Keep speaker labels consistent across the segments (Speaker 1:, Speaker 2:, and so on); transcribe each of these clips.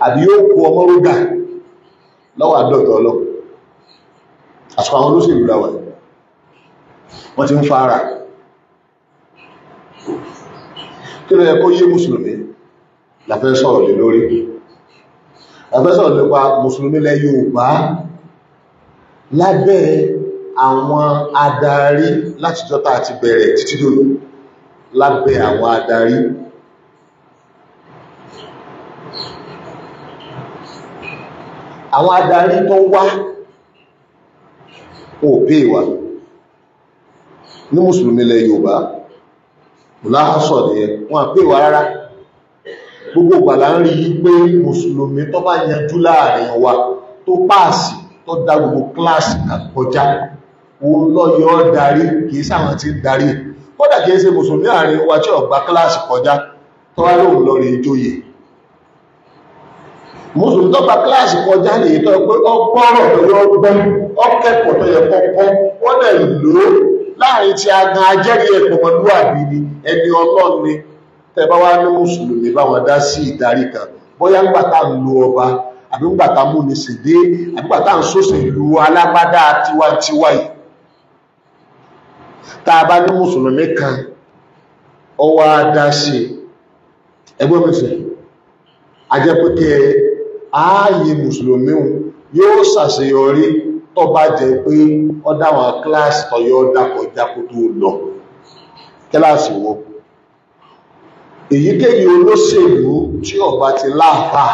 Speaker 1: Àbí yóò kó ọmọ rógà lọ́wọ́ àdọ́tọ̀ ọlọ́. Àsìkò àwọn olóṣèlú láwà, wọ́n ti ń fara. Kí ló yẹ kó yé mùsùlùmí la fẹ́ sọ̀rọ̀ lé lórí? La fẹ́ sọ̀rọ̀ nípa mùsùlùmí lẹ Yorùbá lábẹ́ àwọn adarí láti jọ́ta àti bẹ̀rẹ̀ títí lórí lábẹ́ àwọn adarí. Àwọn adarí tó wá òpé wà ní mùsùlùmí lẹ Yorùbá láàásọ̀ nìyẹn, wọ́n àpé wà rárá. Gbogbo ìgbà la ń rí pé mùsùlùmí tó bá yanjú láàrin wa, tó páàsì, tó dá gbogbo kíláàsì kọjá, òun lọ́yọ́ darí, kìí sáwọn tí ń darí. Kódà kìí ṣe mùsùlùmí àárín wa tí ó gba kíláàsì kọjá tó wá lóun lọ rí jóyè. Mùsùlùmí tó gba kíláàsì kọjá lè tọ́ pé ọgbọ́rọ̀ tó yọ ọgbọ́n, ọkẹ́kọ̀ọ́ tó yẹ kọ́kọ́, wọ́n lè lò ó láàrin tí a gan ajẹ́rìí ẹ̀pọ̀ ọmọlúwàbí ni, ẹni Ọlọ́run ni. Tẹ́ bá wá ní mùsùlùmí bá wọn dá sí ìdarí kan, bóyá ńgbà tá ń lo ọba, àbí ńgbà tá mú ní sèdé, àbí ńgbà tá ń sóṣèlú alágbádá tiwantiwa yìí, tá a bá ní mùsùlùmí kan ó wá dá sí ẹgbẹ́ mi sè, a jẹ́ pé kí ààyè mùsùlùmí yóò ṣàṣeyọrí tó bá jẹ́ pé ó dá àwọn kíláàsì tọyọ́ dákọjá kó tó lọ. Kíláàsì wo? Èyíkéyìí olóṣèlú tí ó bá ti láàfáà,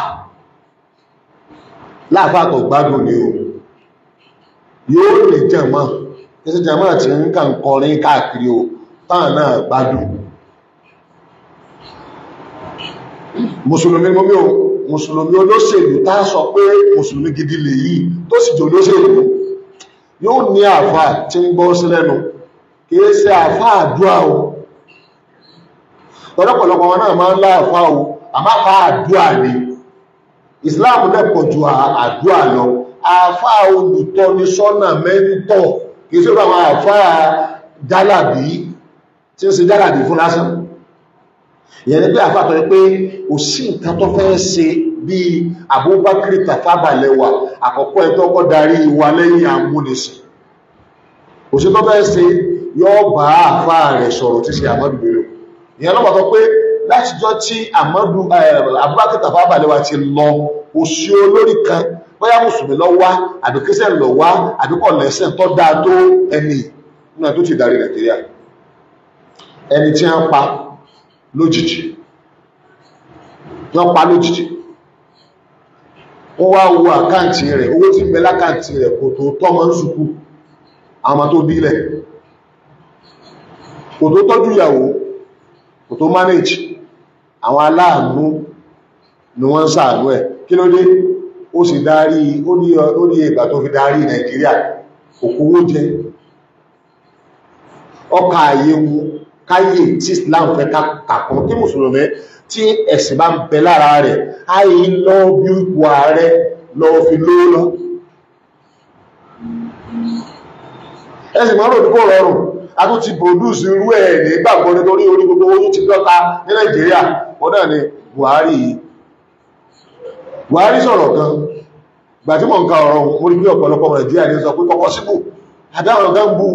Speaker 1: láàfáà tó gbádùn ni o, yóò lè jẹ̀mọ́ kí jẹ̀mọ́ tí ń kàn kọrin káàkiri o, táwọn náà gbádùn. Mùsùlùmí mọ́mí o, mùsùlùmí olóṣèlú tá sọ pé mùsùlùmí gidi lè yìí tó sì jẹ́ olóṣèlú, yóò ní àfáà tí ń gbọ́ sí lẹ́nu, kìí ṣe àfáà àdúrà o. Tọ́lọ́pọ̀lọpọ̀ wọn náà máa ń láàfáà o, àmáfáà àdúrà ni. Islam náà pọ̀ ju àdúrà lọ. Àfáà olùtọ́nisọ́nà mẹ́ńtọ̀, kìí ṣe àwọn àfáà jálàbí tí ń ṣe jálàbí fún lásán. Ìyẹn ni pé àfáà tó yẹ pé kò sí nǹkan tó fẹ́ ṣe bí Abubakar Tafawa Balewa, àkọ́kọ́ ẹ̀ tó kọ́ darí wa lẹ́yìn amúnisìn. Kò sí tó fẹ́ ṣe, yóò bá àfáà rẹ̀ sọ̀rọ̀ tí ṣe Ahmadu Bello. Ìyẹn lọ́pàá tó pé látijọ́ tí Abubakar Tafawa Balewa ti lọ, kò sí olórí kan, bóyá mùsùlùmí lọ wá, àbí kírísítẹ́nì lọ wá, àbí kò lẹ́sìn tó dáa tó ẹni náà tó ti darí Nàìjíríà. Ẹni tí wọ́n pa lójijì, wọ́n pa lójijì, wọ́n wá wo àkáǹtì rẹ̀, owó tí ń bẹ lákáǹtì rẹ̀ kò tó tọ́mọ ń sùkú àwọn tó bílẹ̀, kò tó tọ́jú ìyàwó, kò tó manage. Àwọn aláàánú ni wọ́n ń ṣàánú ẹ̀. Kí ló dé? Ó sì darí, ó ní ìgbà tó fi darí Nàìjíríà, kò kówó jẹ, ọkà àyè wọn káyè tí Islam fẹ́ kàkún kí mùsùlùmí tí ẹ̀sìn bá ń bẹ lára rẹ̀ áyí lọ bí ipò ààrẹ lọ fi lówó lọ. Ẹ̀sìn mọ́ rò ní kò rọrùn, a tún ti produce irú ẹ̀ ní gbàgbọ́ nítorí orí gbogbo owó ti dọ́ta ní Nàìjíríà. Wọ́n náà ni Buhari yìí. Buhari sọ̀rọ̀ kan, gbà tí mò ń ka ọ̀rọ̀ mo rí pé ọ̀pọ̀lọpọ̀ Nàìjíríà ní sọ pé kọ́kọ́ síbò àbí àwọn kan bú.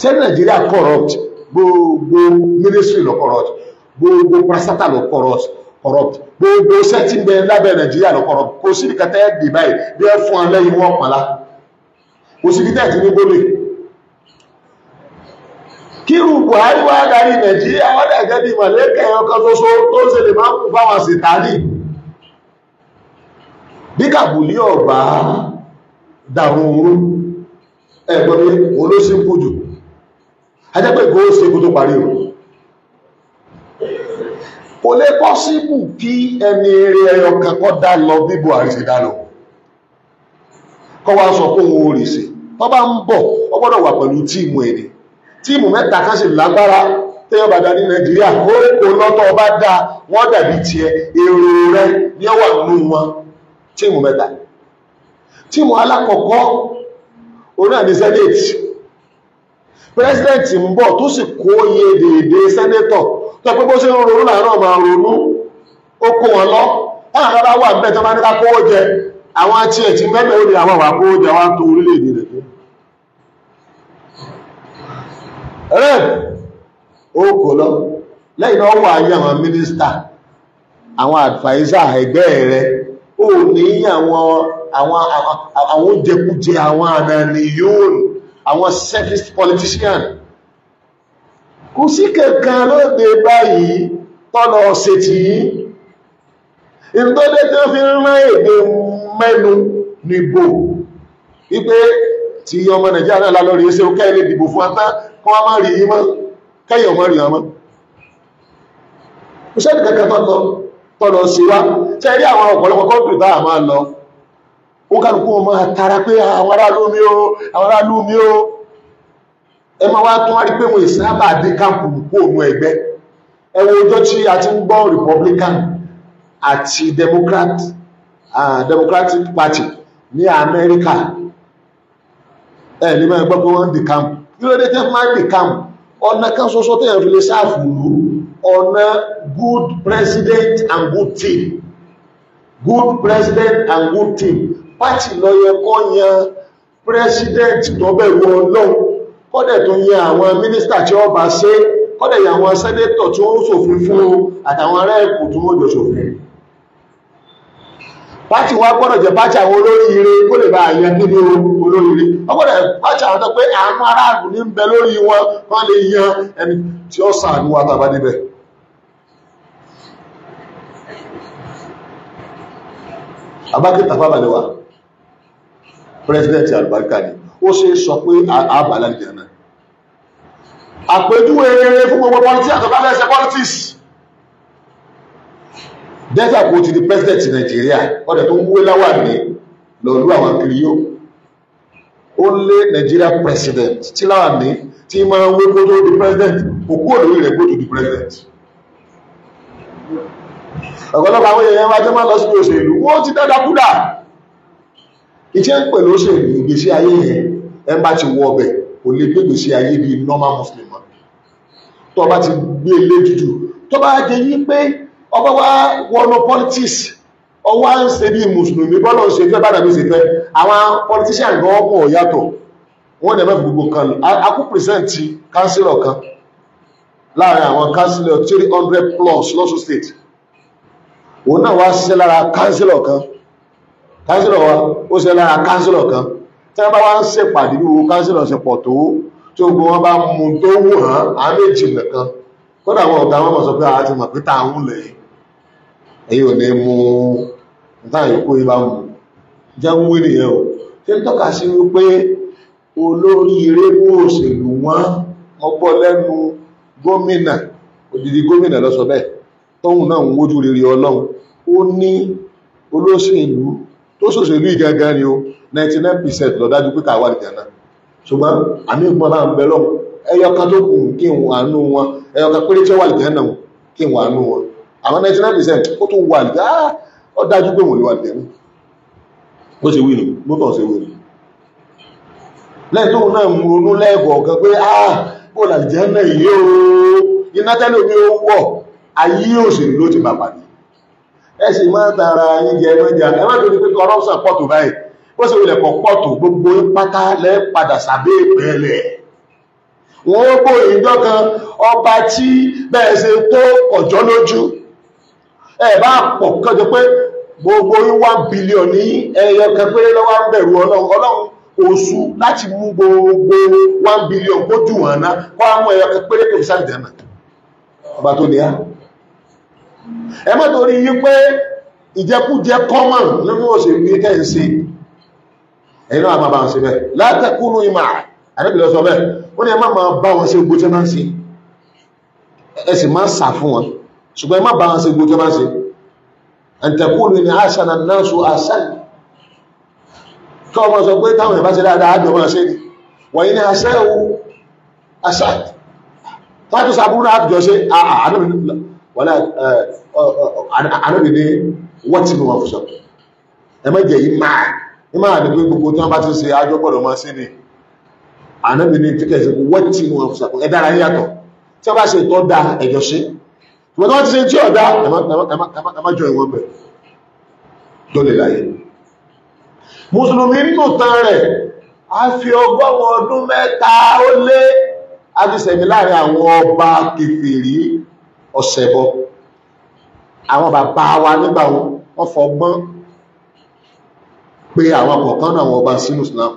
Speaker 1: Ṣé Nàìjíríà corrupt? Gbogbo ministry ló corrupt, gbogbo prasata ló corrupt, gbogbo setting bẹ lábẹ́ Nàìjíríà ló corrupt. Kò sí ìkẹtẹ́ ẹ̀dì báyìí bí ẹ fún alẹ́yìn wọn pàlá, kò sí ìkẹtẹ́ ẹ̀dì ní gbólè. Kírù Buhari wá darí Nàìjíríà, wọ́n dẹ̀ gẹ́ bí mọ̀lẹ́kẹ̀ ọkọ̀ ṣoṣo tó ń ṣe lè máa ń kú fáwọn sìtánì. Bí Kàbùlí ọ̀bá dàrún orú ẹ̀gbọ́n mi, òun ló sì ń kú jù. Ajẹ́pẹ́ ìgbó ṣe kó tó parí o. Kò lè pọ́síbù kí ẹni eré ẹyọ kan kọ́ dá lọ bí Buhari ṣe dá lọ, kọ́ wá sọ pé òun ò rì sí. Tó bá ń bọ̀, ó gbọ́dọ̀ wà pẹ̀lú tíìmù ẹni. Tíìmù mẹ́ta kan sì lágbára tẹ́yọ̀ bàdá ní Nàìjíríà, ó kò lọ́tọ̀ ọba dá wọ́n dàbí tiẹ̀, èrò rẹ ní ó wà nínú wọn. Tíìmù mẹ́ta. Tíìmù alákọ̀ọ́kọ́ òun náà ní Senate. President ń bọ̀ tó sì kó iye dèédé sẹ́nétọ̀ tó pé bó ṣe ń ronú láàárọ̀ máa ronú. Ó kó wọn lọ. Táwọn bá wà bẹ́ẹ̀ tó máa ní ká kówó jẹ, àwọn àti ẹ̀ ti mẹ́mẹ́ ó ní àwọn àwà kówó jẹ wá tó orílẹ̀-èdè rẹ̀ tó. Rep ó kò lọ. Lẹ́yìn náà wà ní àwọn mínísítà, àwọn advisor ẹgbẹ́ rẹ̀, ó ní àwọn jẹkújẹ, àwọn ànàníyàn, àwọn service politician. Kò sí kankan lóde báyìí tọ́lọ ṣe tí yí. Ìtọ́dé tí wọ́n fi rán èdè mẹ́nu níbò wípé tí ọmọ Nàìjíríà náà lálọ́rí ẹsẹ́ ó kẹ́ lè dìbò fún atá kọ́ wá má rí yí mọ́, kẹ́yìn ọmọ rí ọmọ. Kò sẹ́ni kankan tọ́lọ sí wá. Ṣé rí àwọn ọ̀pọ̀lọpọ̀ kọ́ńtù táà máa lọ, ó kálukú wọn máa tara pé àwọn aráàlú mi ó, àwọn aráàlú mi ó. Ẹ máa wá tún wá rí pé wọn ìsábà dé káàpù kó òun ẹgbẹ́. Ẹ wo ọjọ́ tí a ti ń gbọ́ Republican àti Democrat, Democratic Party ní Amẹ́ríkà. Ẹ ní máa gbọ́ pé wọ́n ń dì káàpù. Kí ló dé tẹ́ máa ń dì káàpù? Ọ̀nà kan ṣoṣo téèyàn fi lè sáàfù lù, ọ̀nà good president and good team. Good president and good team. Party ló yẹ kó yan president tó bẹ̀rù Ọlọ́run, kọ́dẹ̀ tó yan àwọn mínísítà tí ó bá ṣe, kọ́dẹ̀ yan àwọn sẹ́nétọ̀ tí ó ń ṣòfin fún àtàwọn ará ẹ̀kù tí wọ́n jọ ṣòfin. Pátì wa gbọ́dọ̀ jẹ́ pátì àwọn olóríire kó lè bá àyàn kí ní olóríire. Ó gbọ́dọ̀ pátì àwọn tó pé àánú aráàlú ní ń bẹ lórí wọn, kán lè yan ẹni tí ó ṣàánú wa tàbá níbẹ̀. Abákẹ́ Tafawa Balewa, president àlùbáríkà ni, ó ṣe sọ pé àbàlá ìjẹun náà. Àpèjúwe rere fún gbogbo politics àti ọ̀gá fẹ́ politics. Delta kò ti di president Nàìjíríà, ọ̀dẹ̀ tó ń wé láwà ní lọ́lú àwọn kiri yóò. Ó lé Nàìjíríà president tí láwà ní tí máa ń wé kó tó di president, kò kúrò lórí rẹ̀ kó tó di president. Ọ̀pọ̀lọpọ̀ àwọn èèyàn wá jẹ́ máa lọ sí òṣèlú, wọ́n ti dáadáa kúdà. Ìṣẹ́ ń pẹ̀lú òṣèlú ìgbésí ayé yẹn, ẹ bá ti wọ ọbẹ̀, kò lè gbé ìgbésí ayé bí normal Muslim mọ́. Tó bá ti gbé ilé jújù, tó bá jẹ́ yí pé ọba wá wọnú politics, ọwá ń ṣe bí Mùsùlùmí, bọ́lọ̀ ń ṣe fẹ́, bá dàbí ṣe fẹ́, àwọn politician gan ọkọ̀ yàtọ̀, wọ́n dẹ̀ mẹ́fì gbogbo kan lọ. A kú present councillor kan láàrin àwọn councillor 300 plus lọ́sùn state. Òun náà wá ṣiṣẹ́ lára councillor kan. Councillor wa ó ṣiṣẹ́ lára councillor kan. Tí wọ́n bá wá ń ṣèpàdé bí wo councillor ṣe pọ̀ tó, tí gbogbo wọn bá mú tó wù hàn, á méjì nìkan. Kódà àwọn ọ̀gá wọn mọ̀ sọ pé a ti mọ̀ pé tá à ń lẹ̀ ẹ̀yin ò ní mú táà yòókù yìí bá mú. Jẹ́ ń wí nìyẹn o. Ṣé ń tọ́ka sí wípé olóríire mú òṣèlú wọn? Wọ́n gbọ́ lẹ́nu gómìnà, odidi gómìnà ló sọ bẹ́ẹ̀, tóun náà ń wójú rere Ọlọ́run. Ó ní olóṣèlú tó ṣòṣèlú ìgangan ni o, 99% lọ dájú pé káwà nìkan náà. Ṣùgbọ́n àmì ìgbọ́n bá ń bẹ lọ́wọ́, ẹyọ kan tó kù kí n àánú wọn, ẹyọ kan péré tí ó wà nìkan náà kí n àánú wọn. Àwọn 99% ó tún wà nìkan, ó dájú pé wọ́n lè wà nìkan náà. Ó ṣe wí nù, mọ́tò ṣe wí nù. Lẹ́yìn tóun náà ń ronú lẹ́ẹ̀kọ̀ọ̀kan pé bó làlìjẹ́ náà yìí o, iná tẹ́lẹ̀ omi ó wọ̀, ayé òṣèlú ló ti bà pàdé. Ẹ sì máa tara yín jẹ ẹmọ́jà, ẹ má torí pé corruption pọ̀ tó báyìí, bó ṣe wulẹ̀ kọ̀ pọ̀ tó gbogbo pátá lẹ́ padà sábẹ́ ìpẹ́lẹ̀. Wọ́n ó bó ìjọ kan ọba tí bẹ́ẹ̀ ṣe tó ọjọ́ lójú. Ẹ bá pọ̀ kọjọ pé gbogbo 1 billion ní ẹyọ kan péré lọ́wọ́ ń bẹ̀rù Ọlọ́run. Ọlọ́run oṣù láti mú gbogbo 1 billion kó jù wọ́n ná, kó á mú ẹyọ kan péré kò fi sáà jẹ́ náà. Ọba tó ní á. Ẹ má torí yí pé ìjẹkújẹ common nínú òṣèlú yìí kẹ́ ń ṣe, ẹ̀yin náà máa bá wọn ṣe bẹ́ẹ̀. Látẹkùnú ìmọ̀ àdébì lọ sọ bẹ́ẹ̀, wọ́n ní ẹ má máa bá wọn ṣe gbogbo tí wọ́n máa ń ṣe, ẹ sì máa ń sà fún wọn, ṣùgbọ́n ẹ má bá wọn ṣe gbogbo tí wọ́n máa ń ṣe. Àǹtẹ̀kùnú ni àṣàna náà sọ àṣà kí ọmọ sọ pé táwọn ìbá ṣe dáadáa àjọ máa ṣe ni, wọ̀nyí ni àṣẹ o àṣà tó sàbúrú náà àjọ ṣe. Ànábì ní wọ́n ti mú wọn fún sọ ẹ má jẹ́ yìí máa ní máa ní pé gbogbo tí wọ́n bá ti ṣe àjọ gbọ́dọ̀ máa ṣe ni. Ànábì ní tíkẹ̀ sí wọ́n ti mú wọn fún sọ ẹ dára yàtọ̀, tí wọ́n bá ṣe ìtọ́ da ẹ̀jọ̀ ṣe, Ṣùgbọ́n tó wọ́n ti ṣe tí ọ̀dá, ẹ má jọ ìwọ̀n bẹ̀ tó lè láyé. Mùsùlùmí nínú tán rẹ̀, a fi 100 ọdún 3 ó lé àti sẹ̀mí láàrin àwọn ọba kèfèrí ọ̀sẹ̀bọ. Àwọn bàbá wa nígbà wọn fọgbọ́n pé àwọn kọ̀ọ̀kan náà àwọn ọba sínú Islam,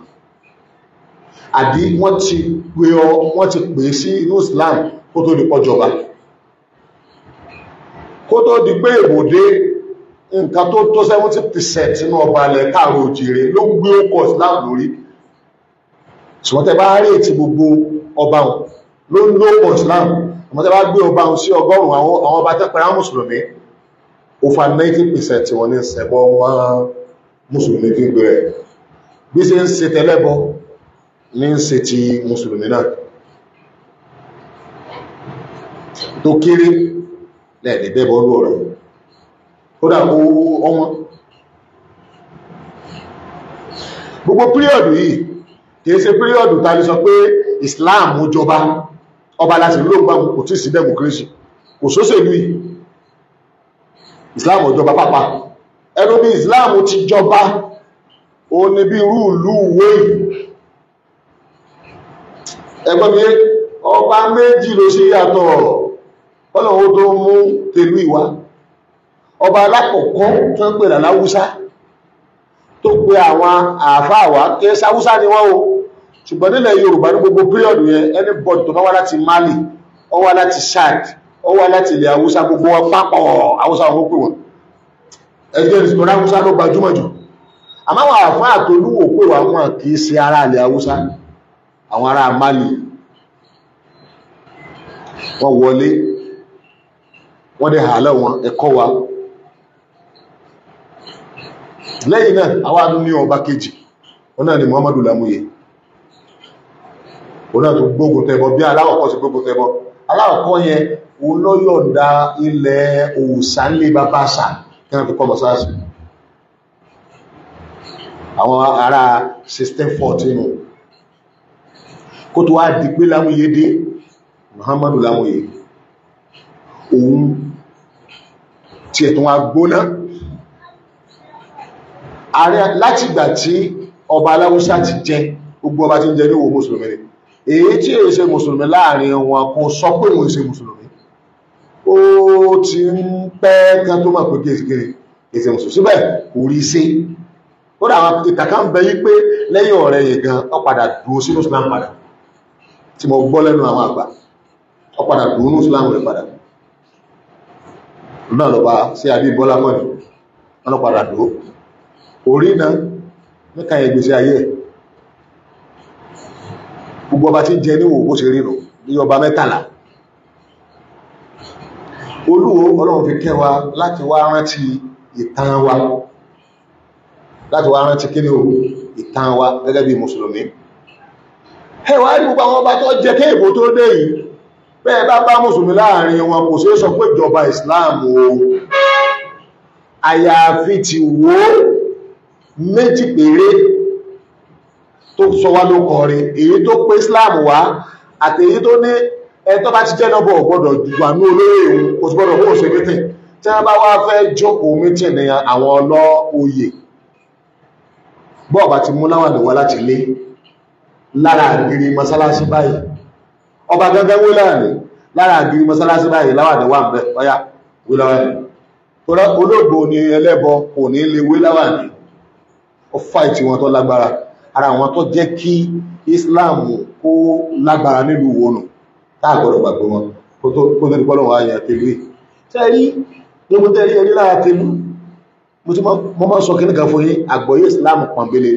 Speaker 1: àbí wọ́n ti pè sí inú Islam kó tó di pọ́jọba, kó tó di pé ìbòdé nǹkan tó tó 70% nínú ọba ilẹ̀ káàrò òjìrè ló ń gbé ókọ̀ Islam lórí. Ṣùgbọ́n tẹ́ bá rí ètí gbogbo ọba wọn ló ń lópọ̀ Islam, àmọ́ tẹ́ bá gbé ọba wọn sí 100 àwọn ọba tẹ́ pẹ̀lú àwọn mùsùlùmí, over 90% wọn ní ṣẹbọ wọn mùsùlùmí tí ń gbé rẹ̀. Bí ṣe ń ṣe tẹ́lẹ́bọ ní ń ṣe ti mùsùlùmí náà tó kéré lẹ́ẹ̀dẹ̀bẹ̀bọ̀ ló rẹ̀ kódà kó ọmọ. Gbogbo píríọ̀dù yìí kìí ṣe píríọ̀dù ta lè sọ pé Islam jọba, ọba láti ló gbà, kò tí sí democracy, kò sóṣèlú yìí, Islam jọba pápá. Ẹnu bí Islam ti jọba ó ní bí irú ìlú Ìwó yìí. Ẹgbọ́n mi, ọba méjì ló sí yàtọ̀ ọlọ́run tó mú tèlú ìwá. Ọba alákọ̀ọ́kọ́ tó ń pè láláwúsá tó pe àwọn àáfàá wá, kí sáwúsá ni wọ́n o, ṣùgbọ́n nílẹ̀ Yorùbá ní gbogbo píríọ̀dù yẹn, anybody tó bá wá láti Mali, ó wá láti Chad, ó wá láti ilẹ̀ Haúsá, gbogbo wọn pápọ̀ Haúsá wọn pè wọ́n. Ẹgbẹ́ ìsìnkú Haúsá ló gbajúmọ̀ jù. Àmọ́ àwọn àáfàá tó lúwò pè wá, wọn kì í ṣe ará ilẹ̀ Haúsá, àwọn ará Mali. Wọ́n wọlé, wọ́n dẹ̀ hàlẹ́ wọn, ẹ̀kọ́ wa. Lẹ́yìn náà àwa ní ọba kejì, òun náà ni Muhammadu Lamuye. Òun náà tó gbógun tẹbọ bí aláwọ̀kọ́ sí gbógun tẹbọ. Aláwọ̀kọ́ yẹn òun ló yọ̀ǹda ilẹ̀ òòṣà ńlé bàbá àṣà kí wọ́n fi kọ́ mọ́sáàsì. Àwọn ará 1614 kó tó wá di pé Lámúyé dé, Muhammadu Lámúyé òun tí ẹ̀tún wa gbóná. Ààrẹ láti ìgbà tí ọba aláwúsá ti jẹ, gbogbo ọba tí ń jẹ ní òwò mùsùlùmí ni. Èyí tí èyí ṣe mùsùlùmí láàrin wọn kò sọ pé òun ṣe mùsùlùmí, ó ti ń pẹ́ kan tó mọ̀ pé kéèkéè ṣe mùsùlùmí, síbẹ̀ kò rí sí. Kódà àwọn ìtàkà ń bẹ yí pé lẹ́yìn ọ̀rẹ́ yìí gan ó padà dúró sínú Islam padà, tí mo gbọ́ lẹ́nu àwọn àgbà, ó padà dúró ní Islam rẹ̀ padà náà lọ́ba sí àbí Bọ́lá mọ́ni wọn lọ padà dúró orí náà níka ìgbésí ayé ẹ̀. Gbogbo ọba tí ń jẹ níwò bó ṣe rí nù ní ọba 13. Olúwo Ọlọ́run fi kẹ́ wa láti wá rántí ìtàn wa, láti wá rántí kí ni o, ìtàn wa gẹ́gẹ́ bí mùsùlùmí. Ẹ wá rí gbogbo àwọn ọba tó jẹ kí èbó tó dé yìí, bẹ́ẹ̀ bá bá mùsùlùmí láàrin wọn kò ṣeé sọ pé ìjọba Islam o, àyàfi ti wó méjì péré tó sọ wá ló kọrin, èyí tó pé Islam wá àti èyí tó ní ẹ̀tọ́ bá ti jẹ́ náà bọ̀ gbọ́dọ̀ wà ní olóyè òun, kò sí gbọ́dọ̀ bóun ṣe mítìn. Tí wọ́n bá wá fẹ́ jókòó mítìn ní àwọn ọlọ́ oyè, bọ́ọ̀ bá ti mú láwàní wá láti lé lára àgírí mọ́sálásí báyìí, ọba gangan wé láàrin lára àgírí mọ́sálásí báyìí láwàní wà ń bẹ̀, ọyá wé láwàní. Olóògbò ni ẹlẹ́bọ kò ní lè wé láwàní. Ó fàìtì wọn tó lágbára, ara wọn tó jẹ́ kí Islam kó lágbára nílùú wọnù táà gbọ́dọ̀ gbàgbé wọn kó tó di pọ́lọ́wọ́ àyàn tèlú yìí. Tẹ́rí gbogbo tẹ́rí ẹrí lára tèlú, mo máa sọ kíní kan fún yín, àgbọ́yé Islam pọ̀nbélé.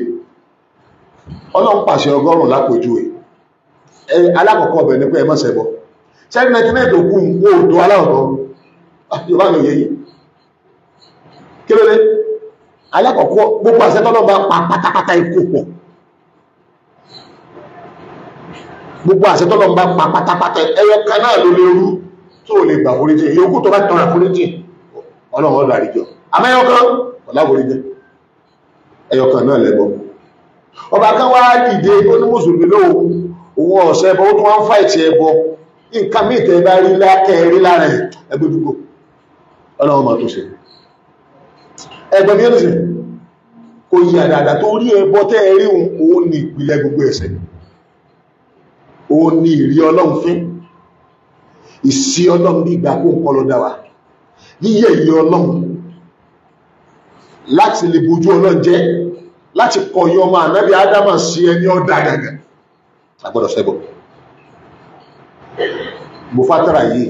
Speaker 1: Ọlọ́run pàṣẹ 100 lápòjúwe. Alákọ̀ọ́kọ́ ọbẹ̀ ní pé ẹ má ṣẹbọ. Ṣẹ́rí 99 tó kù wó tó aláwọ̀kọ́ Yorùbá ní òye yìí. Kí ló dé? Alákọ̀ọ́kọ́ gbogbo àṣẹ tọ́lọ́ bá pa pátápátá ikú pọ̀. Gbogbo àṣẹ tọ́lọ́ bá pa pátápátá ẹyọ kan náà ló lè rú tó lè gbà foríjì, yòókù tó bá tọrọ foríjì Ọlọ́run ọ̀dọ̀ àríjọ. Àmọ́ ẹyọ kan ọ̀lá foríjì, ẹyọ kan náà lẹ́bọ. Ọba kan wá dìde ó ní mùsùlùmí lóhun, òun ọ̀sẹ̀ ẹbọ, ó tún wá ń fàìtì ẹbọ. Nǹkan míì tẹ́ bá rí lákẹ́ rí lára ẹ̀ ẹgbẹ́dúgbò ọlọ́run máa tó ṣe. Ẹgbẹ́ mi ẹ̀rẹ́sìn kò yí àdàdà tó rí ẹbọ tẹ́ rí òun ní ìpìlẹ̀ gbogbo ẹ̀ṣẹ̀. Òun ní ìrí ọlọ́run fín. Ìsí ọlọ́run bí ìgbà kó ń kọ́ lọ dá wa. Yíyẹ ìyẹ ọlọ́run láti lè bojú ọlọ́run jẹ́, láti kọ̀yìn ọmọ ànábì Ádámà sí ẹni ọ̀dà gàgà. Àgbọ́dọ̀ ṣẹbọ. Mo fátàrà yìí,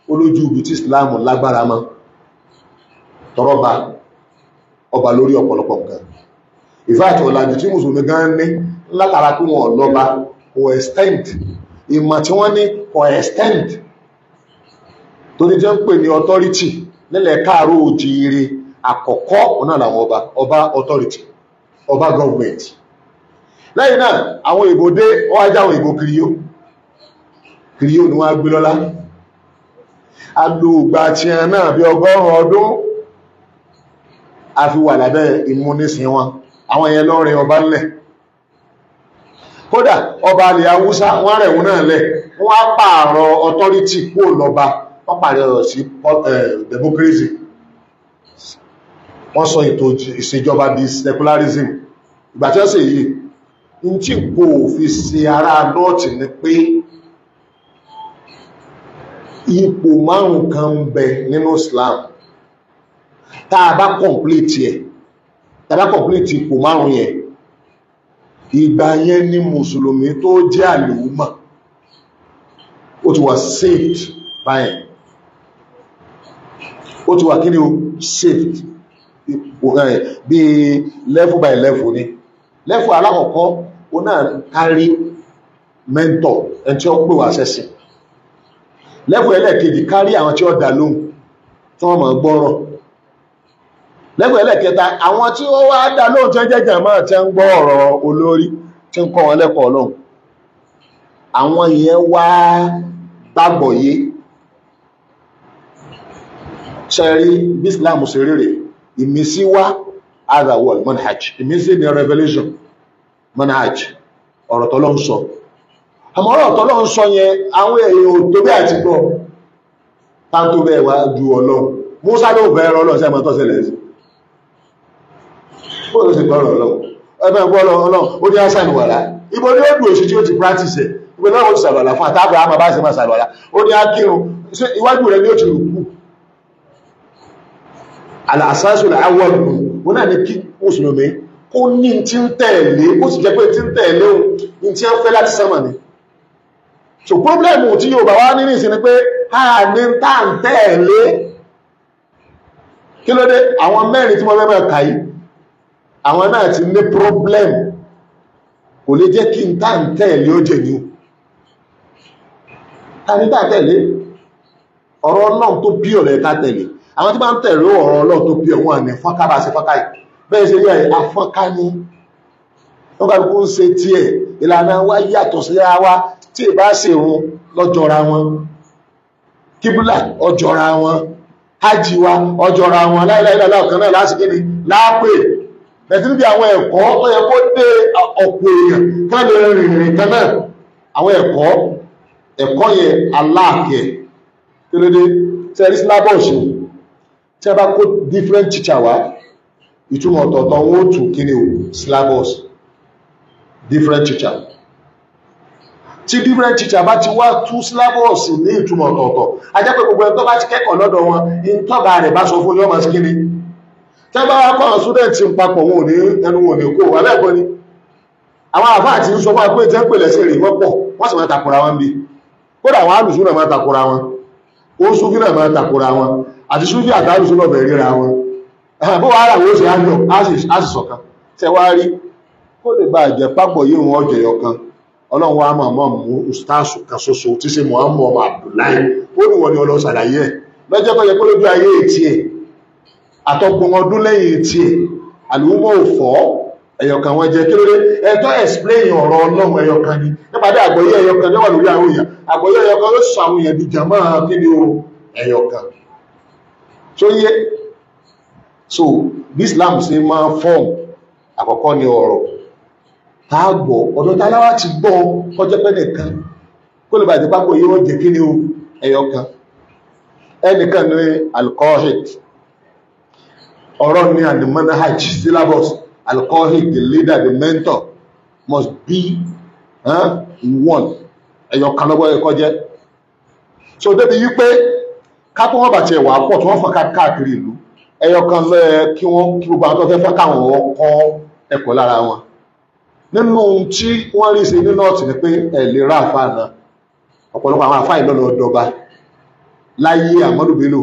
Speaker 1: olójú ibi tí Ìsìláàmù lágbára mọ́. Tọrọba ọba lórí ọ̀pọ̀lọpọ̀ nǹkan. Ìfáàtì ọ̀làjù tí Mùsùlùmí gan ní látara pé wọn lọ́ba kò extend. Ìmọ̀ tí wọ́n ní kò extend. Torí jẹ́ ń pè ní authority nílẹ̀ káàró òjìire àkọ́kọ́ ọ̀nà làwọn ọba, ọba authority, ọba government. Lẹ́yìn náà, àwọn ìbò dé, wọ́n á jáwọn ìbò kiriyó. Kiriyó ni wọ́n á gbé lọ́lá. Alògbà tí ẹ náà bí 100 ọdún a fi wà lábẹ́ ìmúnisìn wọn. Àwọn yẹn lọ́rin ọba ńlẹ̀. Kódà ọba alẹ̀ Haúsá wọ́n rẹ̀ wọn náà lẹ̀. Wọ́n á pààrọ̀ authority kúrò lọ́ba. Wọ́n pààrọ̀ ọ̀rọ̀ sí democracy. Wọ́n sọ ètò ìṣèjọba di secularism. Ìgbà tí wọ́n ṣe yìí, n tí kò fi ṣe ará nọ́ọ̀tì ni pé ipò márùn kan ń bẹ nínú Islam. Tá a bá complete ẹ̀, tá a bá complete ipò márùn yẹn, ìgbà yẹn ni Mùsùlùmí tó jẹ́ àlùmọ̀. Ó ti wà saved báyẹn. Ó ti wà kí ni o? Saved. Bí level by level ni. Level alákọ̀ọ́kọ́, ó náà kárí mentor, ẹni tí ó pè wá sẹ́sìn. Level ẹlẹ́ẹ̀kejì, kárí àwọn tí ó dá lóhùn, tí wọ́n máa gbọ́rọ̀. Level ẹlẹ́ẹ̀kẹta, àwọn tí ó wá dá lóhùn tí wọ́n jẹ́ jàmáà tí ń gbọ́ ọ̀rọ̀ olórí, tí ń kọ́ wọn lẹ́kọ̀ọ́ Ọlọ́run. Àwọn yẹn wá gbàgbọ́yé. Ṣé rí bí Islam ṣe rí rèé? Ìmísí wá other world, manhaj. Ìmísí ni revelation, manhaj, ọ̀rọ̀ t'Ọlọ́run sọ. Àmọ́ ọ̀rọ̀ t'Ọlọ́run sọ yẹn, àwọn èèyàn ò tó bẹ́ẹ̀ àti gbọ́. Tá tó bẹ́ẹ̀ wá ju Ọlọ́run. Musa ló bẹ̀rẹ̀ Ọlọ́run sí ẹmọ tó ṣẹlẹ̀ sí. Bó ló ṣe gbọ́rọ̀ Ọlọ́run? Ẹgbẹ́ gbọ́ Ọlọ́run, ó ní àṣà ìwàlá. Ibo ni ó dùn òṣì tí ó ti practice ẹ̀. Ibo ni ó ti ṣàlùwàlá fún àtàbà àmọ́ bá ṣe máa ṣàlùwàlá. Ó ní akírun, ṣé iwájú rẹ̀ ni ó ti rùkú? Al-asasu al-awwal, wọn náà ní kí Mùsùlùmí kó ní tí ń tẹ̀lé, kó sì jẹ́ pé tí ń tẹ̀lé òun ní tí ń fẹ́ láti sánmà ni. So problem tí yóò bá wá nínú ìsìn ni pé a ní tá ń tẹ̀lé. Kí ló dé? Àwọn mẹ́rin tí mo fẹ́ máa kà yìí, àwọn náà ti ní problem. Kò lè jẹ́ kí n tá ń tẹ̀lé ó jẹ̀ ní o. Ta ní tá ń tẹ̀lé? Ọ̀rọ̀ Ọlọ́run tó pure rẹ̀ ká tẹ̀lé. Àwọn tí bá ń tẹ̀lé ọ̀rọ̀ Ọlọ́run tó pure wọn ní fọ́nká bá ṣe fọ́nká yìí. Bẹ́ẹ̀ ṣe rí ẹ̀ afọ́nká ní. Wọ́n kàlùkù ń ṣe tiẹ̀, ìlànà wa yàtọ̀ sí ara wa, tí ì bá ṣe òun lọ́jọ́ra wọn. Kíbúlà ọjọ́ra wọn. Hájì wa ọjọ́ra wọn. Láìláìláìlá ọ̀kan náà láti kí ni lápè. Bẹ̀tí níbi àwọn ẹ̀kọ́ tó yẹ kó dé ọ̀pọ̀ èèyàn kí wọ́n lè rìnrìn kan náà. Àwọn ẹ̀kọ́ yẹn aláàkẹ́. Kí ló dé? Ṣé ẹ rí syllabus? Tí a bá kó different teacher wá, ìtumọ̀ ọ̀tọ̀ọ̀tọ̀ wọn ó tù kí ni o, syllabus. Different teacher. Tí different teacher bá ti wá tú syllabus ní ìtumọ̀ ọ̀tọ̀ọ̀tọ̀, a jẹ́ pé gbogbo ẹni tó bá ti kẹ́kọ̀ọ́ lọ́dọ̀ wọn, ìtọ́gà rẹ̀ bá sọ fún yọ́ máa sí kí ni. Tí a bá wá kọ́ àwọn student ń papọ̀ wọn ò ní ẹnu wọn ò ní kó, abẹ́ẹ̀kọ́ ni. Àwọn àfáà ti ń sọ fún wa pé jẹ́ ń pè lẹ́sìn rè wọ́n pọ̀, wọ́n sì máa takora wọn bí. Kódà àwọn alùsùn náà máa takora wọn, ó súnfí náà máa takora wọn, àti súnfí àti alùsùn náà bẹ̀rẹ̀ ríra wọn. Bó wàá rà wọ́n ṣe á yọ, á sì ṣọ̀kan. Ṣé wá rí? Kó lè bá jẹ́ pápọ̀ yìí wọn ọjọ́ kan. Ọlọ́run wa máa mọ̀ mú ustaasu kan ṣoṣo tí ṣe Muhammad ọmọ Abdullahi. Ó ní wọ́n ni Ọlọ́run ṣàlàyé ẹ̀. Lọ́jọ́ kan yẹ kó lójú ayé etí ẹ̀. Àtọgbọ̀n ọdún lẹ́yìn etí ẹ̀. Àlùmọ́ ò fọ́ ẹyọkan wọn jẹ́ kí ló dé? Ẹ tó explain ọ̀rọ̀ Ọlọ́run ẹyọkan ni. Nípa dé àgbọ́yé ẹyọkan ló wà lórí àwọn èèyàn. Àgbọ́yé ẹyọkan ló sọ àwọn èèyàn di jàmáà kí ni o ẹyọkan. So yé. So bí Islam ṣe máa form àkọ́kọ́ ni ọ̀rọ̀. Tá a gbọ́, ọ̀dọ̀ tá láwá ti gbọ́ kọjẹ́ pé nìkan Kó lè bàjẹ́ pápọ̀ yóò jẹ́ kí ni o, ẹyọ kan. Ẹnìkan ní alcoholic, ọ̀rọ̀ ní and the manhaj syllabus. Alcoholic, the leader, the mentor must be one. Ẹyọ kan lọ́gbọ́ ẹ̀kọ́ jẹ́. So débi wípé ká tó wọ́n bàtí ẹ̀wà pọ̀ tí wọ́n fọ́n káàkiri ìlú, ẹyọ kan lọ́yẹ kí wọ́n kí gbogbo àwọn tó fẹ́ fẹ́ káwọn kọ́ ẹ̀kọ́ lára wọn. Nínú tí wọ́n rí sí ní nọ́ọ̀tì ni pé ẹ̀ lè rá àfáà náà. Ọ̀pọ̀lọpọ̀ àwọn àfáà ìlọ́lọ́ ọdọba láyé Ahmadu Bello,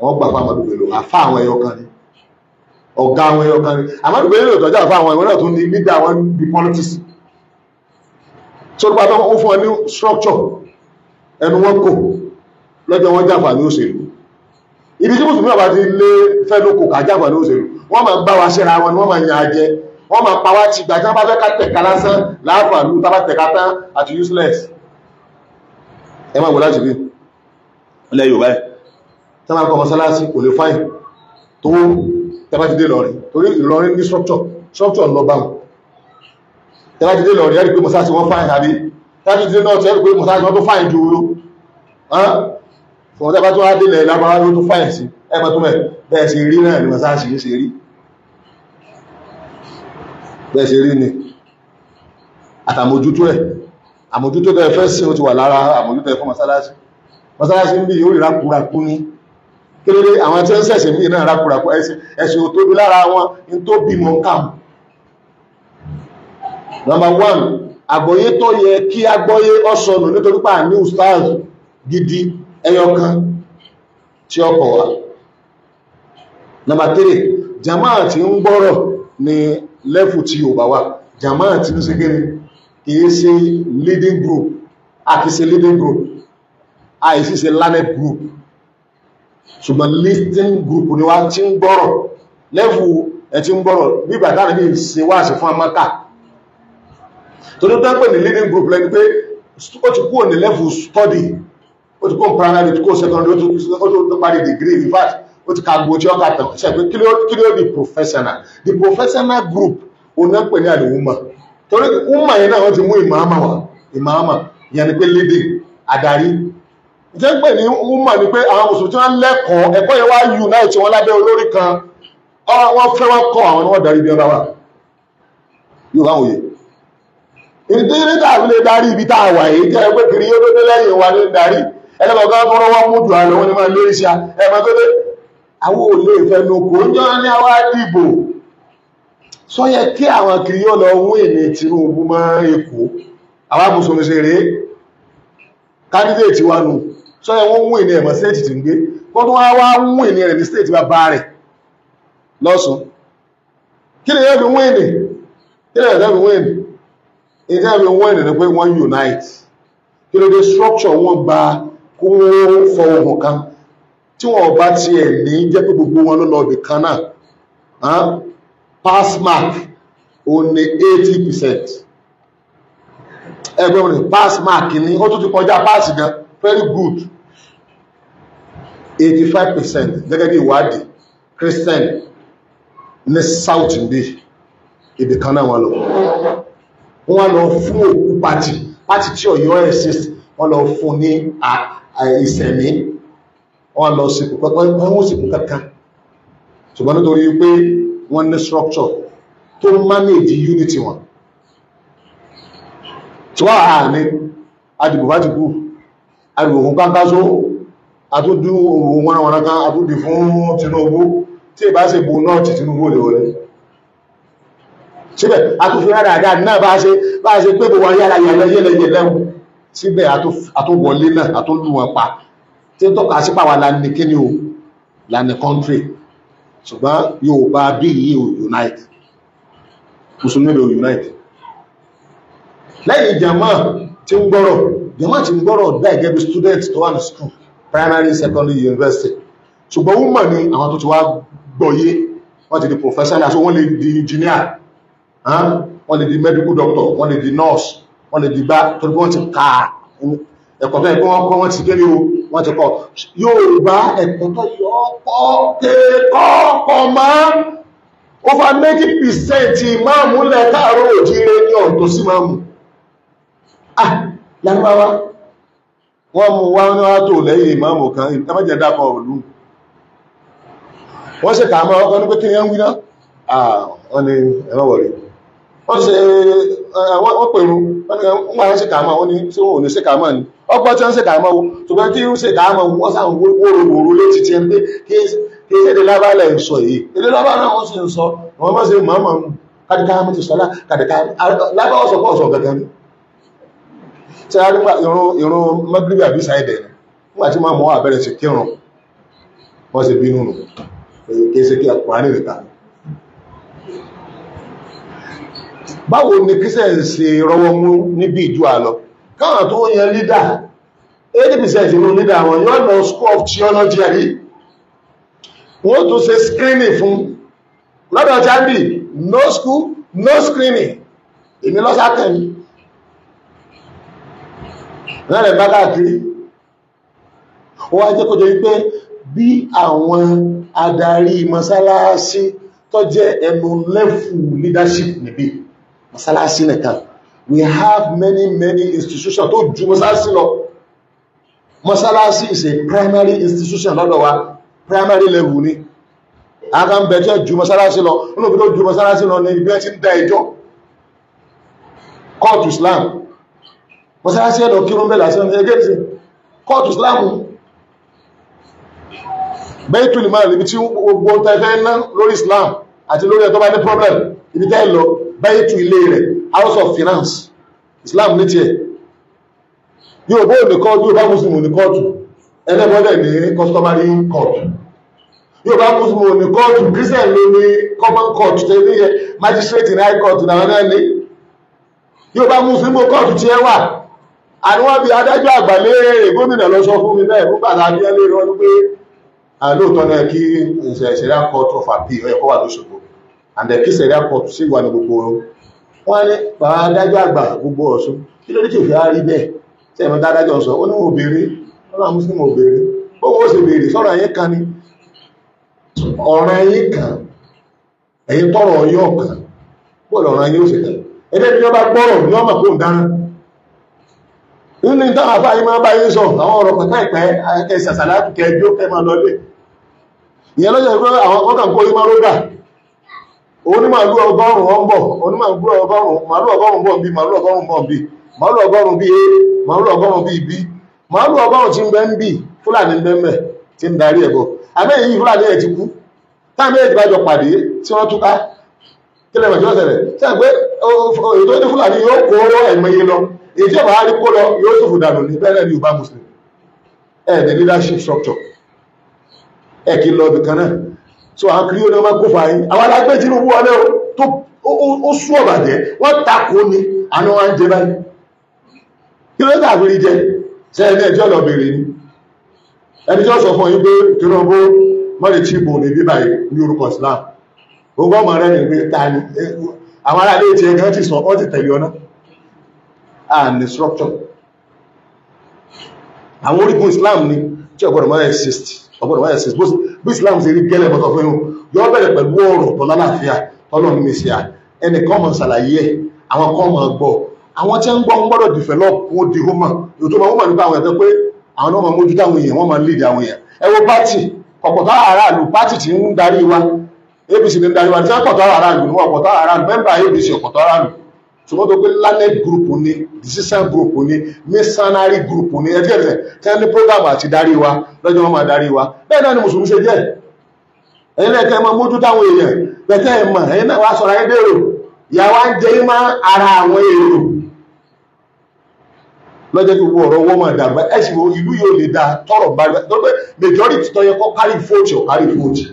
Speaker 1: wọ́n gbà fún Ahmadu Bello, àfáà àwọn ẹyọ kan ni, ọ̀gá àwọn ẹyọ kan ni. Ahmadu Bello tọ́jú àfáà àwọn ẹ̀wọ̀n náà tún ní leader wọn bí politics. So nípa tó ń fún wọn ní structure, ẹnu wọn kò lọ́jọ́ wọn jàǹfà ní òṣèlú. Ibi tí mùsùlùmí àbá ti lé fẹ́nu kò ká jàǹfà ní òṣèlú, wọ́n máa bá wa ṣẹ́ra wọn ni, wọ́n máa yan ajẹ, wọ́n máa pa wá ti gbà tí wọ́n bá fẹ́ ká tẹ̀ka lásán láàfàlú, tá bá tẹ̀ka tán àti useless. Ẹ máa wò láti bí ilẹ̀ Yorùbá ẹ̀ tí wọ́n kọ́ mọ́sálásí kò lè fáìn tó tẹ́bá ti dé Ìlọrin, torí Ìlọrin ní structure, structure lọ bá wọn. Tẹ́bá ti dé Ìlọrin ẹ̀rí pé mọ́sálásí wọ́n fáìn, àbí tẹ́bá ti dé náà tẹ́rí pé mọ́sálásí wọ́n tó fáìn ju fún tẹ́bá tó wá délẹ̀ lágbára ló tó fáìn sí ẹgbẹ́ tó mẹ́ bẹ́ẹ̀ ṣe rí náà ni mọ́sálásí ṣe rí, bẹ́ẹ̀ ṣe rí ni. Àtàmójútó ẹ̀, àmójútó tẹ́ fẹ́ sí ó ti wà lára àmójútó ẹ̀ fún mọ́sálásí. Mọ́sálásí ń bí yóò rí rákúrakú ní kílódé àwọn tí ó ń sẹ̀sẹ̀ bí náà rákúrakú, ẹ̀sìn ò tóbi lára wọn ní tó bí mọ́ kàmù. Number one, àgbọ́yé tó yẹ kí àgbọ́yé ọ̀sọ̀nù nítorí pà ní ustaz gidi ẹyọkan tí ó kọ̀ wá. Number three, jàmáà tí ń gbọ́rọ̀ ní lẹ́fù tí ò bá wà. Jàmáà tí ń ṣe kí ni kìí ṣe leading group, àti ṣe leading group, àìsí ṣe learned group, ṣùgbọ́n listening group ni wá tí ń gbọ́rọ̀ lẹ́fù ẹ̀ tí ń gbọ́rọ̀ bí bàtà níbi ṣe wá sí fún amáka. Torí tó ń pè ní leading group lẹ́ni pé ó ti kúrò ní level study, ó ti kúrò ní primary, ó ti kúrò secondary, ó ti parí degree, in fact ó ti ka gbogbo tí ó kà tán. Ṣe pé kí ló di professional? The professional group ó náà pè ní àlùmọ̀. Torí umma yẹn náà wọ́n ti mú ìmáàmà wá, ìmáàmà yẹn ni pé leading, adarí. Ìjẹ́ pè ní umma ni pé àwọn mùsùlùmí tí wọ́n lẹ́kọ̀ọ́ ẹ̀kọ́ yẹn wá unite wọn lábẹ́ olórí kan, wọ́n fẹ́ wọ́n kọ́ àwọn ni wọ́n darí bí ọba wà. Yóò bá wòye. Ìdílé tàbí lè darí ibi tá a wà yìí jẹ́ pé kiri yóò dé lẹ́yìn wa ní darí. Ẹlẹ́bọ̀gá tó rọ́wọ́ mú jù àlọ́ wọn ni máa lórí ṣá. Ẹ̀mọ́ tó dé, àwọn ò lè fẹnu kò ń jọ ní àwa dìbò. Sọ yẹ kí àwọn kiri yóò lọ wún èmi Tinubu mọ́ Èkó. Àwa mùsùlùmí ṣe rèé. Kandidate wa nù. Sọ yẹ wọ́n wún èmi ẹ̀mọ́ stéètì tí ń gbé. Kó tó wá wá wún èmi rẹ̀ ní stéètì bàbá rẹ̀ lọ́sùn. Kí ni yóò fi wún èmi? Kí ni yóò fi wún èmi? Ìjẹ́ fi wọ́n ènìyàn pé wọ́n unite. Kí ló dé structure wọ́n gba kó wọ́n fọ ohun kan tí wọ́n bá tiẹ̀ ní jẹ́ pé gbogbo wọn ló lọ ibì kan náà. Pass mark ó ní 80%. Ẹgbẹ́ wọn ni pass mark ni ó tún ti kọjá pass gan, very good. 85% gẹ́gẹ́ bí ìwádìí Christian ní South ndé ibì kan náà wọ́n lọ. Wọ́n lọ fún òkú pàtì pàtì tí Ọ̀yọ́ exist, wọ́n lọ fún ní ìsẹ̀mí, wọ́n lọ sìnkú kankan, wọ́n sìnkú kankan. Ṣùgbọ́n nítorí pé wọ́n ní structure tó manage unity wọn. Tí wọ́n à ní adìbò bá ti kú, adìbò fún Kánkásó, àtúndú òun wọn wọn kan, àtúndì fún Tinubu, tí ìbá ṣe bo náà ti Tinubu lè wọlé. Síbẹ̀ àtúnfi rádáadáa náà bá ṣe pé gbogbo ayára yẹlẹ síbẹ̀ àtúnwọlé náà àtúnlù wọn pa tí ń tọ́ka sí pàwà lánìí kíní o lánìí country. Ṣùgbọ́n Yorùbá bí yìí ò unite, mùsùlùmí ò unite. Lẹ́yìn jàmá tí ń gbọ́rọ̀, jàmá tí ń gbọ́rọ̀ dá gẹ́gẹ́ bí student tó wà ní school, primary, secondary, university. Ṣùgbọ́n wọ́n mọ̀ ní àwọn tó ti wá gbọ́yé, wọ́n ti di professional, so wọ́n lè di engineer, wọ́n lè di medical doctor, wọ́n lè di nurse, wọ́n lè di gbá, torí wọ́n ti ka ẹ̀kọ́ tó ẹ̀kọ́ wọ́n kọ́, wọ́n ti kéré o, wọ́n ti kọ́. Yorùbá ẹ̀kọ́ tó yọ ọ́ kọ́ mọ́ over 90% ìmáàmù lẹ̀ káàárọ̀ òjíire ní ọ̀tọ̀ sí máàmù. Ah, Lárúbáwá wọ́n mú wá ní wá tó lẹ́yìn ìmáàmù kan ìtàmẹ́jẹ̀ dákọ̀ òlú. Wọ́n ṣe kà máa ọkọ̀ ní pé kí ni ẹ ń wí náà? Wọ́n ní ẹ̀mọ́ wọ̀rí. Wọ́n ṣe wọ́n pèrú, wọ́n ṣe kà máa wọ́n ní tí wọ́n ò ní ṣe kà máa ní. Ọgbọ́n tí wọ́n ṣe kà máa wo, ṣùgbọ́n tí wọ́n ṣe kà máa wọ́n sáà wóró létí ti ẹni pé kí ṣe èdè lábálẹ̀ ń sọ yìí. Èdè lábálẹ̀ wọ́n sì ń sọ, wọ́n mọ́ sí mọ́mọ́ kàdìkà mọ́ ti sọ́lá kàdìkà lábáwọ̀ sọ pọ̀ sọ gangan ni. Tí a nípa ìrun mọ́gíríbì àbí sáìdẹ̀ ni nígbà tí máa mọ́ àbẹ̀rẹ̀ sí kírun wọ́n sì bínú nù kìí ṣe kí Kùránì nìkan. Báwo ni Christian ṣe rọwọ́ mú níbi ìjú àlọ káwọn tó yan lídà 80% inú lídà wọn yóò lọ school of theology àrí wọ́n tó ṣe screening fún lọ́dọ̀ jábì no school no screening èmi lọ́sàkẹ́ni rẹ̀ bá káàkiri. Ó wá jẹ́ kó jẹ́ wípé bí àwọn adarí mọ́sálásí tó jẹ́ ẹnu lẹ́fù leadership níbí mọ́sálásí nìkan, we have many many institutions tó ju mọ́sálásí lọ. Mọ́sálásí is a primary institution lọ́dọ̀ wa, primary level ni. Aka ń bẹ̀ tí ó ju mọ́sálásí lọ, nínú tó ju mọ́sálásí lọ ní ibi ẹ ti ń dá ẹjọ́ court Islam. Mọ́sálásí ẹ̀lọ kí rún bẹ̀lá sí ọmọ ẹgbẹ́ ìsìn kọ́ọ̀tù Islam, Baitul Mal, ibi tí gbogbo tẹ́fẹ́ ná lórí Islam àti lórí ẹ̀tọ́ bá ní problem ibi tẹ́ lọ Baitu ilé rẹ̀, House of Finance Islam ní tiẹ̀. Yóò bó ní kọ́ọ̀tù, yóò bá Muslim ní kọ́ọ̀tù, ẹlẹ́bọ́dẹ̀ ní customary court. Yóò bá Muslim ní kọ́ọ̀tù, Christian ló ní common court tẹ́ ní magistrate ní high court náà náà ní. Yóò bá Muslim kọ́ọ̀tù tí ẹ wà. Àwọn bí adájọ́ àgbà léèrè gómìnà lọ sọ fún mi bẹ́ẹ̀ fún bàtà bí ẹlẹ́ rọ wípé lóòótọ́ náà kí Sharia court of appeal ó yẹ kó wà lóṣogbo and kí Sharia court sì wà ní gbogbo wọn ní bàbá adájọ́ àgbà gbogbo Ọ̀ṣun kí ló dé tí òfin á rí bẹ́ẹ̀ tí ẹ̀mọ́ dádájọ́ sọ ó ní wọn ò béèrè ọlọ́run Muslim ò béèrè ó wọ́n sì béèrè sọ̀rọ̀ ẹ̀yìn kan ni ọ̀rọ̀ ẹ̀yìn kan ẹ̀yìn tọrọ ọyọ́ kan bóòlù ọ̀rọ̀ ẹ̀yìn ó sì kan ẹ̀dẹ́ ni wọ́n bá gbọ́rọ̀ ní ọmọ kó ń dáná nínú ìtàn àfáà yìí máa bá yín sọ àwọn ọ̀rọ̀ pẹ̀pẹ́ ìpẹ́ ẹ̀sàsàlátù kẹjọ kẹ máa lọlé ìyẹn lọ́jọ́ ìpẹ́ àwọn ọkàn kó yí máa rógà onímàlú ọgọ́rùn-ún ọ̀n bọ̀ onímàlú ọgọ́rùn-ún bọ̀ bí màlú ọgọ́rùn-ún bọ̀ bí màlú ọgọ́rùn-ún bí a màlú ọgọ́rùn-ún bí b màlú ọgọ́rùn-ún tí ń bẹ ń bì Fúlàní ń bẹ ń bẹ tí ń darí ẹ̀ bọ̀ àmẹ́ èyí Fúlàní ẹ̀ ti kú táàmì ẹ̀ ti bá jọ pàdé tí wọ́n túká kílẹ̀ mọ̀ tí wọ́n ṣẹlẹ̀ tí wọ́n pé ètò ní Fúlàní yóò kó ẹ̀mọye lọ èyí tí ọba rí kó lọ yóò ṣòfò dànù ní bẹ́ẹ̀ ní Yorùbá Muslim ẹ̀ ní leadership structure ẹ̀ kí lọ ibì kan náà. So àwọn kiri ó ní wọ́n kó fà yín àwọn alágbé Tinubu wọlé o tó ó sú ọ̀bàjẹ́ wọ́n takò ní àná wọn jẹ báyìí kí ló dà fi rí jẹ sẹ́yìn ní ẹjọ́ lọ bèèrè ni ẹni tí wọ́n sọ fún yín pé Tinubu mọ́lẹ̀ tí ìbò ní bíbáyìí ní orúkọ Islam gbogbo ọmọ rẹ̀ ní pé ta ni àwọn aráalé ti ẹgbẹ́ ti sọ wọ́n ti tẹ̀lé ọ̀nà and the structure àwọn orígun Islam ni tí ọgbọ́dọ̀ máa exist ọgbọ́dọ̀ máa exist bí Islam ṣe rí gẹ́lẹ́ mọ́tọ̀ fún yín yóò bẹ̀rẹ̀ pẹ̀lú ọ̀rọ̀ tó lálàáfíà tọ́lọ́run mi sí à ẹnìkan mọ̀ ṣàlàyé ẹ̀ àwọn kan mọ̀ gbọ́ àwọn tí ń gbọ́ ń gbọ́dọ̀ develop ó di human yóò tó máa wọ́n mọ̀ nípa àwọn ẹ̀tọ́ pé àwọn náà máa mójútó àwọn èèyàn wọ́n máa lead àwọn èèyàn. Ẹ wo pátì ọ̀pọ̀tọ̀ aráàlú pátì tí ń darí wa APC ní ń darí wa ní sẹ́pọ̀tọ̀ aráàlú ní ọ̀pọ̀tọ̀ aráàlú mẹ́mbà APC ọ̀pọ̀tọ̀ aráàlú ṣùgbọ́n tó pé lanet group ní decision group ní missionary group ní ẹgbẹ́ ẹ̀sẹ̀ tí wọ́n ní program àti darí wa lọ́jọ́ wọn máa darí wa. Bẹ́ẹ̀ náà ni mùsùlùmí ṣe jẹ́ ẹ̀yin náà kẹ́ ẹ máa mójú táwọn èèyàn bẹ̀tẹ̀ ẹ̀ mọ̀ ẹ̀yin náà wá sọ̀rọ̀ ayé dèrò ìyá wa ń jẹ yín má ara àwọn èrò lọ́jọ́ kí gbogbo ọ̀rọ̀ wọ́n máa dàgbà ẹ̀ sì wo ìlú yóò lè da tọrọ bá tó pé majority tó yẹ kó kárí fóòtì ò kárí fóòtì.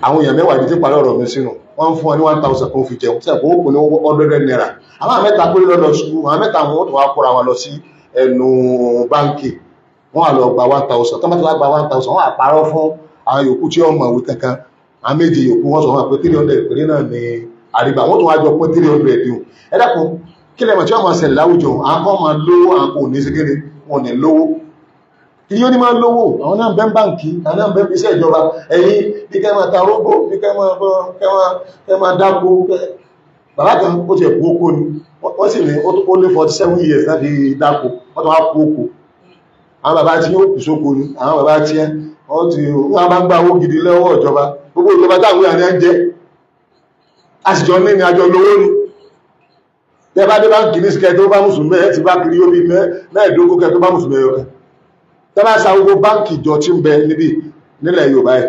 Speaker 1: Àwọn èèyàn mẹ́wàá ibi tí parí ọ̀rọ̀ mi sínú wọ́n ń fún ọ ní 1000 kó fi jẹun sẹ́kọ̀ọ́ ó kù ní 100 naira àwọn mẹ́ta péré lọ́lọ́ sùkúù àwọn mẹ́ta wọn tó wá kóra wọn lọ sí ẹnu báńkì wọ́n á lọ gba 1000 tó bá ti wá gba 1000 wọ́n á parọ́ fún àwọn yòókù tí ọmọ ìwé kankan àwọn méje yòókù wọ́n sọ wọn pé 300 péré náà ni àrígbà wọ́n tó wá jọ pé 300 dùn. Ẹ dákun kí lẹ́mọ̀ tí wọ́n máa ṣẹlẹ̀ láwùjọ àwọn kan máa lówó àwọn kò ní sékéré wọn ní lówó kí yóò ní máa lówó àwọn náà bẹ́ báǹkì àwọn náà bẹ́ iṣẹ́ ìjọba ẹ̀yìn bí kẹ́ máa ta rógbó bí kẹ́ máa dáko Bàbá kan ó ti ẹ̀kú oko ni, wọ́n sì ní ó lé 47 years láti dáko, wọ́n tó wá kú oko. Àwọn bàbá tí ó kù sóko ni, àwọn bàbá tí wọ́n ti wọ́n bá ń gba owó gidi lọ́wọ́ ìjọba. Gbogbo ìjọba táwọn èèyàn ń jẹ, a sì jọ ní ní àjọ lówó ni. Tẹ́ bá dé báńkì ní sikẹ́ tó bá mùsùlùmí ẹ̀ ti bá kiri ó bí mẹ́ẹ̀ẹ́dógún kẹ́ tó bá mùsùlùmí ẹ̀yọ kan. Tẹ́ bá sa gbogbo báńkì jọ tí ń bẹ níbí nílẹ̀ Yorùbá ẹ̀,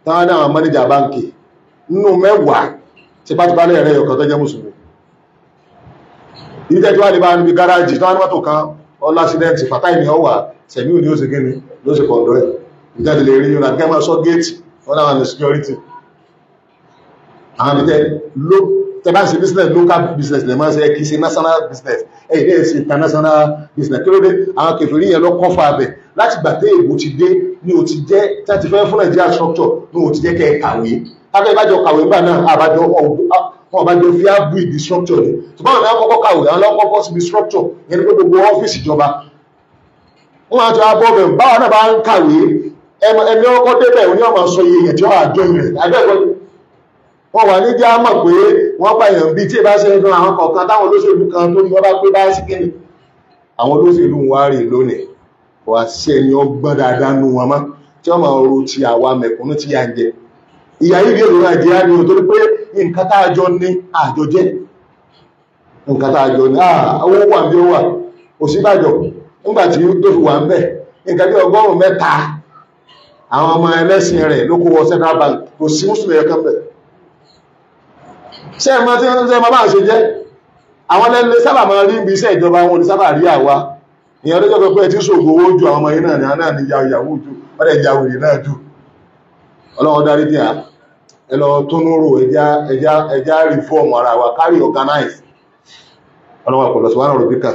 Speaker 1: táwọn náà mọ́nìjà báńkì nínú mẹ́wàá tipátipá lẹ́rẹ̀ ọ̀kan tó jẹ́ mùsùlùmí. Ìjẹ́ tí wá lè bá níbi gáràjì tó wá ní mọ́tò kan ọlá sídẹ́ǹtì fàtáì ní ọwà sẹ̀mí òní ó sì gíní ló sì kọ̀ọ̀dọ́ ẹ̀. Ìjẹ́ ti lè rí yóò gẹ́mọ́ sọ géètì wọ́n láwọn ní security. Àwọn ìjẹ́ ló tẹ́bá ṣe business, local business lè máa ṣe, kìí ṣe national business, ẹ̀ ilé ṣe international business. Kí ló dé? Àwọn kèfèrí yẹn lọ kọ́fà abẹ láti gbà tí èbó ti dé ní o ti jẹ́ tí a ti fẹ́ fún Nàìjíríà structure ní o ti jẹ́ kẹ́ ẹ kàwé. Lábẹ́ ìbájọ kàwé ńgbà náà, àbájọ wọn àbájọ fi ábú ìdí structure ni. Ṣùgbọ́n àwọn akọ́kọ́ kàwé, àwọn ọlọ́kọ́kọ́ síbi structure yẹn ni pé gbogbo ọ́fíìsì ìjọba. Wọ́n á ti wá bọ́ bẹ̀, báwa náà bá ń kàwé, ẹni ọkọ́ débẹ̀ òní ọmọ sọ iye yẹn tí wọ́n àjọ rẹ̀. Abẹ́ẹ̀kọ́ wọ́n wà ní jẹ́ á mọ̀ pé wọ́n bá èèyàn bíi tí ìbá ṣe ń dán àwọn kọ̀ọ̀kan táwọn olóṣèlú kan tó ní wọ́n bá pé bá sí kíni. Àwọn olóṣèlú ń wá rè lónìí, wà sí ẹni ọgbọ́n dáadáa nú wọn mọ́ tí wọ́n máa ro ti àwa mẹ̀kúnnù tí yà ń jẹ. Ìyà yìí bí èrò Nàìjíríà ni o, torí pé nǹkan tá a jọ ní àjọ jẹ́. Nǹkan tá a jọ ní owó wà bí ó wà. Ọ̀ṣínbàjò nígbà tí tó fi wà ń bẹ̀, nǹkan bí 300 àwọn ọmọ ẹlẹ́sìn rẹ̀ ló kó wọ Central Bank, kò sí mùsùlùmí ẹ̀kan bẹ̀. Ṣé ẹ mọ̀ tí wọ́n bá ṣe jẹ́? Àwọn lẹ́lẹ́ sábà máa rí ibi iṣẹ́ ìjọba wọn ní sábà rí àwa. Ìyẹn lọ́jọ́ pé ẹ ti ṣògo owó ju àwọn ọmọ yìí náà ní àná ní yahoo ju, wọ́n dẹ̀ yahoo yìí náà jù. Ọlọ́run darí díà, ẹ lọ tónúrò, ẹja reform ara wa, carry organize. Ọlọ́run àpọ̀lọ̀ sọ wà náà rọ̀bíkà.